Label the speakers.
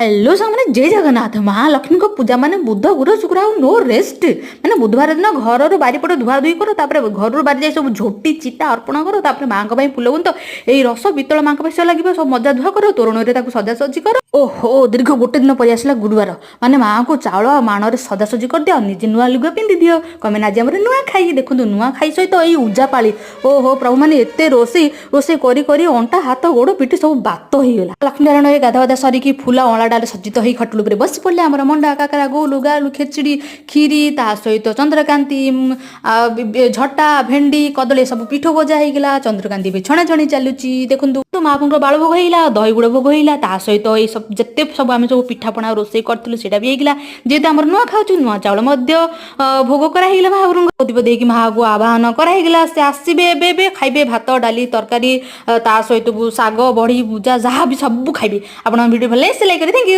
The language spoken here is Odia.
Speaker 1: ହ୍ୟାଲୋ ସାଙ୍ଗମାନେ, ଜୟ ଜଗନ୍ନାଥ। ମହାଲକ୍ଷ୍ମୀଙ୍କ ପୂଜା ମାନେ ବୁଧ, ଗୁରୁ, ଶୁକ୍ର ଆଉ ନୋ ରେଷ୍ଟ। ମାନେ ବୁଧବାର ଦିନ ଘରରୁ ବାରିପଟ ଧୁଆ ଧୁଇ କର, ତାପରେ ଘରରୁ ବାରି ଯାଇ ସବୁ ଝୋଟି ଚିତା ଅର୍ପଣ କର, ତାପରେ ମାଙ୍କ ପାଇଁ ଫୁଲ ଗୁନ୍ଥ, ଏଇ ରସ ପିତ୍ତଳ ମାଙ୍କ ପାଇଁ ଲାଗିବ, ସବୁ ମଜା ଧୁଆ କର, ତୋରଣରେ ତାକୁ ସଜାସଜି କର। ଓହୋ, ଦୀର୍ଘ ଗୋଟେ ଦିନ ପରି ଆସିଲା ଗୁରୁବାର। ମାନେ ମାଆଙ୍କୁ ଚାଉଳ ଆଉ ମାଣରେ ସଜାସଜି କରିଦିଅ, ନିଜେ ନୂଆ ଲୁଗା ପିନ୍ଧି ଦିଅ। କମେ ଆଜି ଆମର ନୂଆ ଖାଇ। ଦେଖନ୍ତୁ, ନୂଆ ଖାଇ ସହିତ ଏଇ ଉଜାପାଳି। ଓହୋ ପ୍ରଭୁ, ମାନେ ଏତେ ରୋଷେଇ ରୋଷେଇ କରି କରି ଅଣ୍ଟା, ହାତ, ଗୋଡ଼, ପିଠି ସବୁ ବାତ ହେଇଗଲା। ଲକ୍ଷ୍ମୀନାରାୟଣ ଏ ଗାଧା ବାଧା ସରିକି ଫୁଲ ଅଁଳା ଡାଲେ ସଜ୍ଜିତ ହେଇ ଖଟୁଲ ଉପରେ ବସି ପଡ଼ିଲେ। ଆମର ମଣ୍ଡା, କାକରା, ଗୋଲୁ ଗାଲୁ, ଖେଚୁଡ଼ି, କ୍ଷୀରି, ତା ସହିତ ଚନ୍ଦ୍ରକାନ୍ତି, ଆଉ ଝଟା, ଭେଣ୍ଡି, କଦଳୀ ସବୁ ପିଠଉ ଭଜା ହେଇଗଲା। ଚନ୍ଦ୍ରକାନ୍ତି ବି ଛଣା ଛଣି ଚାଲୁଛି ଦେଖନ୍ତୁ। ମହାପ୍ରଭୁଙ୍କର ବାଳ ଭୋଗ ହେଇଗଲା, ଦହି ଗୁଡ଼ ଭୋଗ ହେଇଗଲା। ତା ସହିତ ଏଇ ସବୁ ଯେତେ ସବୁ ଆମେ ସବୁ ପିଠାପଣା ରୋଷେଇ କରିଥିଲୁ, ସେଇଟା ବି ହେଇଗଲା। ଯେହେତୁ ଆମର ନୂଆ ଖାଉଛୁ, ନୂଆ ଚାଉଳ ମଧ୍ୟ ଭୋଗ କରାହେଇଗଲା। ମହାପ୍ରଭୁଙ୍କ ଦୀପ ଦେଇକି ମାହାକୁ ଆବାହନ କରାହେଇଗଲା। ସେ ଆସିବେ ଏବେ ଏବେ, ଖାଇବେ ଭାତ, ଡାଲି, ତରକାରୀ, ତା ସହିତ ଶାଗ, ବଢ଼ି, ଭୁଜା, ଯାହା ବି ସବୁ ଖାଇବେ। ଆପଣଙ୍କ ଭିଡ଼ିଓ ଭଲ ଲାଗେ, ଲାଇକ୍ କରି। Thank you.